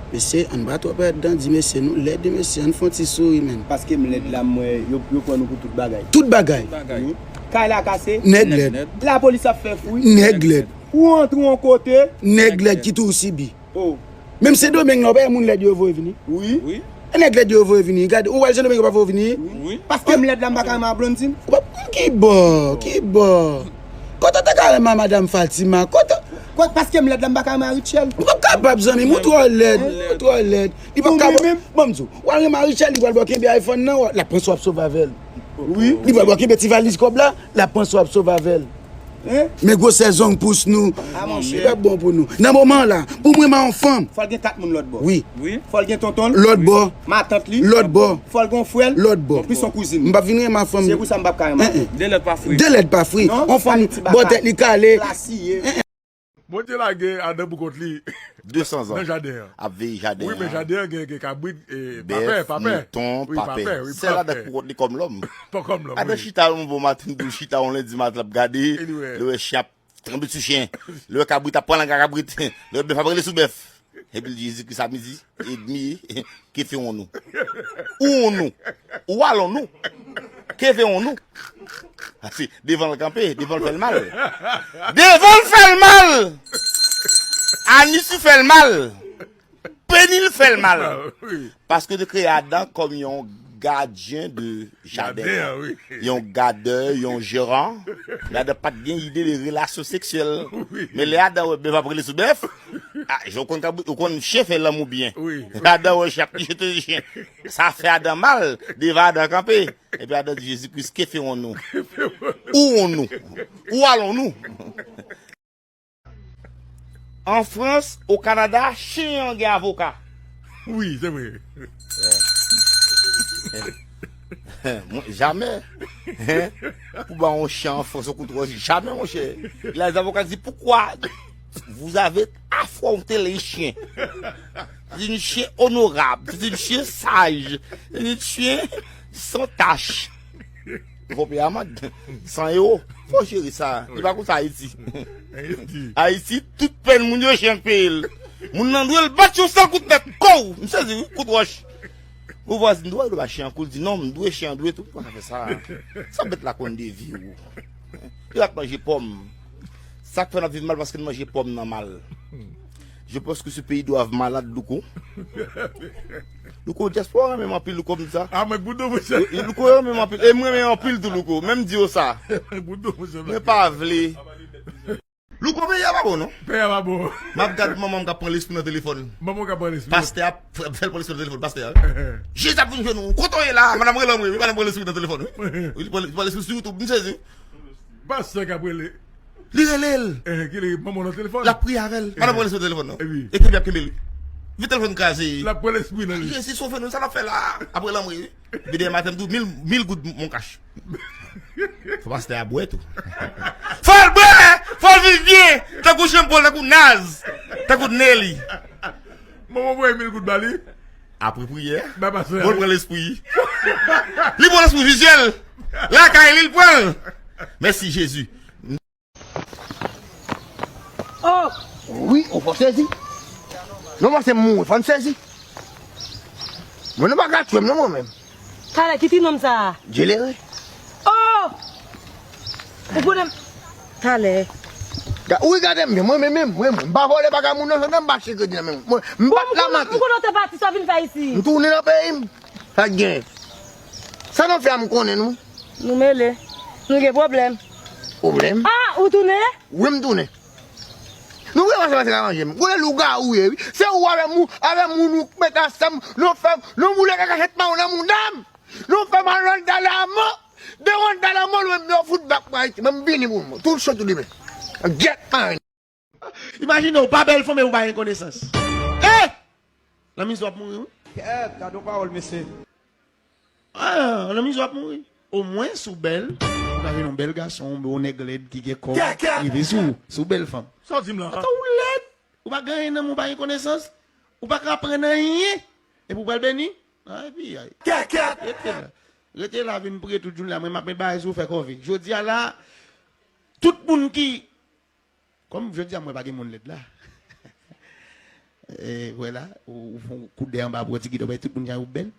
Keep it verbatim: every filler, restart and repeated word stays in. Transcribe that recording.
Mesye, ann pa twò pèd dan, di mesye nou lèd wi mesye, ann fè yon ti souri menm. Paske m lèd la, m wè yo, yo pran nou pou tout bagay. Tout bagay. Tout bagay. Kay la kase. Nèg lèd. Lapolis ap fè fou. Nèg lèd. Ou antre yon kote. Nèg lèd ki tou sibi. Oh. Menm Sendomeng la, ou pa wè moun lèd yo voye vini? Wi. Wi. E nèg lèd yo voye vini. Gade, ou wè Sendomeng yo pa voye vini? Wi. Paske m lèd la, m pa ka renmen a Blondine. Ou pa, ki bò? Ki bò? Kote w ta ka renmen a Madam Fatima? Kote. Paske m lèd la, m pa ka renmen a Rutshelle. Ou pa kapab, zanmi m, ou twò lèd. Ou twò lèd. Li pa ka. Ban m di w, w al renmen a Rutshelle, li pral ba w kenbe iPhone nan, l ap panse w ap sove avè l. Wi. Li pral ba w kenbe ti valiz kòb la, l ap panse w ap sove avè l. Men gwosè zong pous nou. Li p ap bon pou nou. Nan moman an la, pou mwen renmen yon fanm. Fò l gen kat moun lòt bò. Wi. Fò l gen tonton l. Lòt bò. Matant li. Lòt bò. Fò l gen yon frè l. Lòt bò. Plis yon kouzin. M p ap vin renmen a fanm. Se pou sa m p ap ka renmen. De lèd pa fri. De lèd pa fri. Yon fanm bò tèt li kale. Bondye lage Adan pou kont li. Desanzan. Nan jaden an. Ap veye jaden an. Wi, men jaden an gen, gen kabrit, e, papè, papè. Bèf, mouton, papè. Sèl Adan k pou kont li kòm lòm. Kòm lòm, wi. Adan chita yon bon maten, l chita yon lendi maten, l ap gade, li wè chen ap tranble sou chen. Li wè kabrit ap pran langa kabrit. Li wè bèf ap rele sou bèf. Epi l di, Jezi Kris a midi edmi, que ferons-nous? Où on nous? Où allons-nous? Que ferons-nous? Devan l kanpe, devan l fè l mal. Devan l fè l mal! Anisi fè l mal! Penil fè l mal. Paske yo te kreye Adan kòm yon gadyen de jaden an. Yon gadè, yon jeran. Men Adan pa t gen ide de relasyon seksyèl. Men lè Adan wè bèf ap rele sou bèf, a, jan w konn, ou konn chen fè lanmou byen. Adan wè chen ap jete chen. Sa fè Adan mal, devan Adan kanpe. Epi Adan di, Jezi Kris, que ferons-nous? Où on nous? Où allons-nous? An Frans, o Kanada, chen an gen avoka. Wi, se vre. Mwen, jamè. Pou ba yon chen an Frans, ou kout wòch, jamè, monchè. Les avocats disent, pourquoi vous avez affronté les chiens? C'est un chien honorable, c'est un chien sage, c'est un chien sans tache. Fò peye amand. San ewo. Fò jere sa. Li pa konsa Ayiti. Ayiti, tout pèn moun yo chen k peye l. Moun nan dwe l bat yon sèl kout tèt. Kow! M sezi wi, kout wòch. Ou vwazin dwe, dwe ba chen an kou, l di non, m dwe chen an dwe tou. Kòman sa fè sa? Sa bèt la konn de vi ou. Li pa t manje pòm. Sa k fè n ap viv mal paske n manje pòm nan mal. Je pense que ce pays doit malade, Louko. Louko, dyaspora renmen m anpil, Louko, m di sa. A, mwen goudo, monchè. Louko renmen m anpil. E mwen renmen anpil tou, Louko. Men m di yo sa. Mwen goudo, monchè. Mwen pa vle. Louko, peyi a pa bon, non? Peyi a pa bon. M ap gad manman m k ap pran lespri nan telefòn. Manman w k ap pran lespri. Pastè a fè l pran lespri nan telefòn, pastè a. Jezi ap vin jwenn ou. Kote w ye la? Madanm rele anmwe, wi, madanm pran lespri nan telefòn, wi. Li pran lespri sou YouTube, m sezi. Pastè k ap rele. Li rele l. Ki li manman nan telefòn. L ap priye avè l. Madanm pran lespri nan telefòn, non? Epi. Epi l ap kenbe li. Vit telefòn kraze. L ap pran lespri nan li. Jezi sove nou, sa l ap fè la? Ap rele anmwe, wi. Epi demen maten m di w, mil, mil goud mon kach. Fò pastè a bwè tou. Fò l bwè! Fò l viv byen! Tankou Jean Paul, tankou Naz, tankou Nelly. Manman voye mil goud ba li. Apre priyè, bon, l pran lespri. Li pran lespri vizyèl. Lakay li, l pran l. Mèsi, Jezi. Oh! Wi, ou fò sezi. Non, mwen se mouri, fò n sezi. Mwen, nou pa ka tchwe m, non, mwen menm. Talè, ki ti nonm sa a? Djelere. Oh! Ou konnen m. Talè. Ou regade m byen, mwen menm, mwen, mwen, m pa vòlè bagay moun nan, non, m pa achte kredi nan men moun. Mwen, m pa t la make. Ou konnen w te pati, sa w vin fè isi? M tounen nan peyi m. Sa k genyen? Sa n ap fè a m konnen nou. Nou mele. Nou gen pwoblèm. Pwoblèm? Ah, ou tounen? Wi, m tounen. Nou vle pase pase ka manje m. Gwo lougawou ye wi. Se ou avè moun, avè moun ou k met ansanm, nou fè, nou boule kaka chet pa ou nan mouda m. Nou fè m al ranta lanmò. De ranta lanmò, nou menm nou fout bak pou Ayiti. Mwen m vini pou mwen. Tout cho tou limen. Gyèt mari. Imajine w pa bèl fanm e ou pa gen konesans. Eh! Nan mizè w ap mouri wi. Kèt, gade yon pawòl mesye. Ah, nan mizè w ap mouri. Omwen si w bèl, ou ka jwenn yon bèl gason, yon nèg lèd ki gen kòb, rive sou ou, si w bèl fanm. Sa w di m la? Atò ou lèd, ou pa gen anyen nan men w, ou pa gen konesans, ou pa ka aprann anyen, epi w pral beni? Ay piyay. Kèt, kèt. Rete la. Rete la, vin priye tout jounen la, mwen m ap met bagay sou ou, fè kòve. Jodi a la, tout moun ki Kòm jodi a mwen pa gen moun lèd la. E, wè la, ou, ou fè yon kout dèyè anba pou wè ti Guido bay tout moun jan yo bèl.